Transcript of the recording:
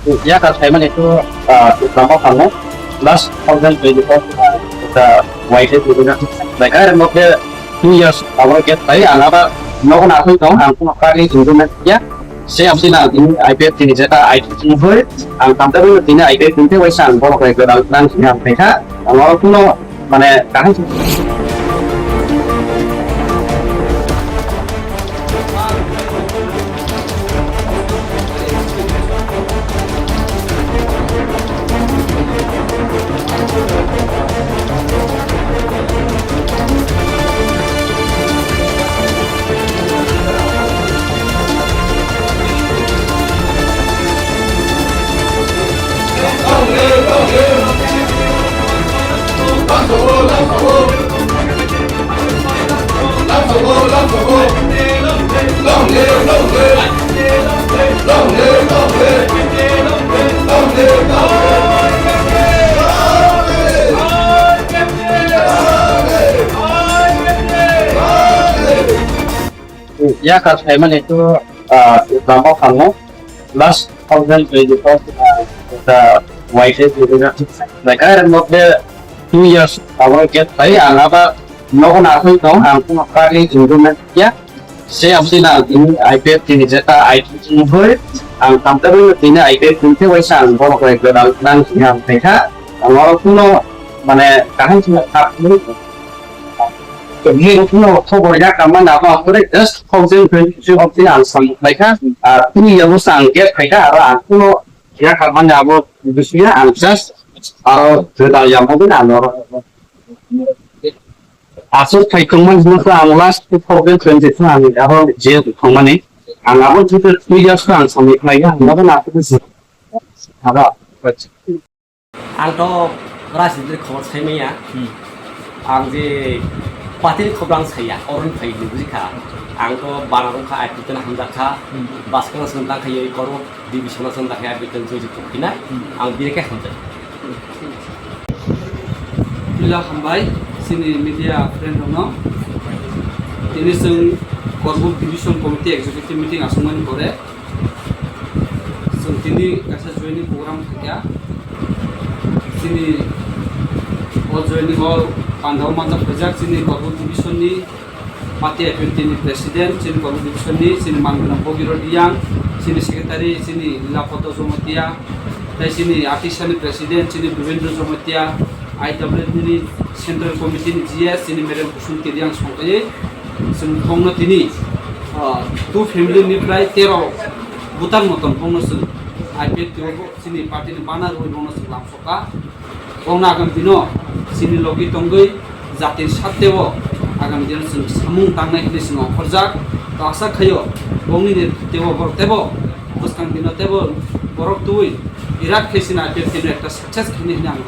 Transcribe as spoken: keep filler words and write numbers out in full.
Yakar saimani to, ah, lama phango last two thousand twenty-four, ah, the Y T F like I am not there two years our get pai ang aba nogo na thoi tong ang kuma kari tungduna ya se amsi na tini I P F tini jeta I T tini hoi ang tamta tini I P F tini te waisa ang borok bai godal nang sini ang phaikha ang oro kuno mane kaham. Yakar saimani to, ah, lama phango last two thousand twenty-four, ah, the Y T F like I am not there two years our get pai ang aba nogo na thoi tong ang kuma kari tungduna ya se amsi na tini I P F tini jeta I T tini hoi ang tamta tini I P F tini te waisa ang borok bai godal nang sini ang phaikha ang oro kuno mane kaham sini thap Kebhino khobor ya kama na ba kore just thousand twenty three of the ang sam phaikha. Ah, tini ya bo sang get phaikha aro ang kuno ya kama na bo bisiya ang just aro jeda ya mo na no. Asur phaikong man no ang last two thousand twenty two ang aro je khong mani ang abo jita three years ang sam phaikha ang abo na ko bisi. Aro. Ang to rajnitini khobor sai maya. Hmm. Ang je party ni khobor ang saya, oron phai ni bujikha. Ang to bana rokha, I P F ni hamjakha. Hmm. Baskang song tang khai, Kormo division song tang khai, I P F ni joining khina. Hmm. Ang bini khe hamjak. Pila hambai, sini media friend rokno. Tini song Kormo division committee executive meeting asongmani pore. Chwng tini kaisa joining program thangya. Chini o joining o pandao manjak phaijak chini Kormo division ni party appointee ni president, chini Kormo division ni chini mangnang Bogirot Riyang, chini secretary chini Nilapada Jamatia, tai chini atisa ni president chini Bibendra Jamatia, I W F ni central committee ni G S chini Merem Kusum Kiriang songkhe. Chwng bongno tini, ah, two family ni prai tero butar motom bongno chwng I P F T o bo chini party ni bana rwi bongno chwng lamsokha. Bongno agam dino chini logi tongwi jati satteo agam dino chwng samung tangnai hinwi chwng ongkhorjak. To asa khaio bongni ni tebo borok tebo bwskang dino tebo borok twi birat khe chini I P F T no ekta success khaini hinwi ang.